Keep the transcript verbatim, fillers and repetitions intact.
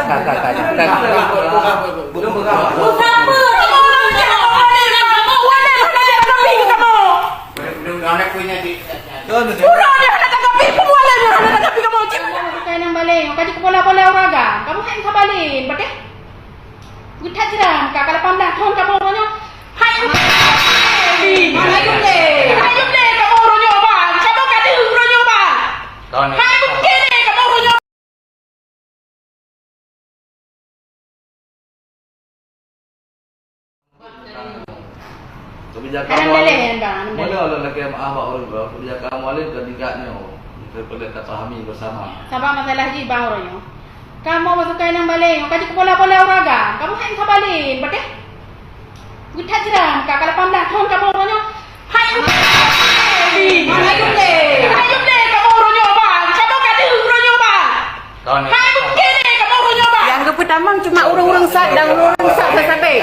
Ka, ka, ka, ka. Busapeue kamoe ureueng jahat, kamoe waléh hana jaroe keu kamoe. Uroe nyoe hana tanggapi, peue waléh nyoe hana tanggapi kamoe. Cit. Kamoe bukai nyang baleng, ka jikeupola-pola ureueng agam. Kamoe hai meusabalin, beuteh? Beuthat jram, ka, ka lapan blah thon kamoe uroe nyoe. Hai meusabalin. Hai meusabalin kamoe uroe nyoe, Bang. Kamoe ka deuh uroe nyoe, Bang. Hai meusabalin kamoe uroe nyoe. Kebijakan Hana Mualem. Daleh, Bang, hana daleh. Mula lôn lakèe meu'ah bak ureueng droe, kebijakan Mualem keu tingkat nyoe, kita perlu kita pahami bersama. Sabab masalah jih, Bang, uroe nyoe. Kamoe bak sukai nyang baleng, ka jikeupola-pola ureueng agam. Kamoe hai meusabalin, beuteh? Beuthat jram, ka, ka lapan blah thon kamoe uroe nyoe. Hai meusabalin. Hai meusabalin kamoe uroe nyoe, Bang. Kamoe ka deuh uroe nyoe, Bang. Hai meusabalin kamoe uroe nyoe, Bang. Nyang geupeutamong cuma ureueng-ureueng sat dan ureueng-ureueng sat sabe-sabe.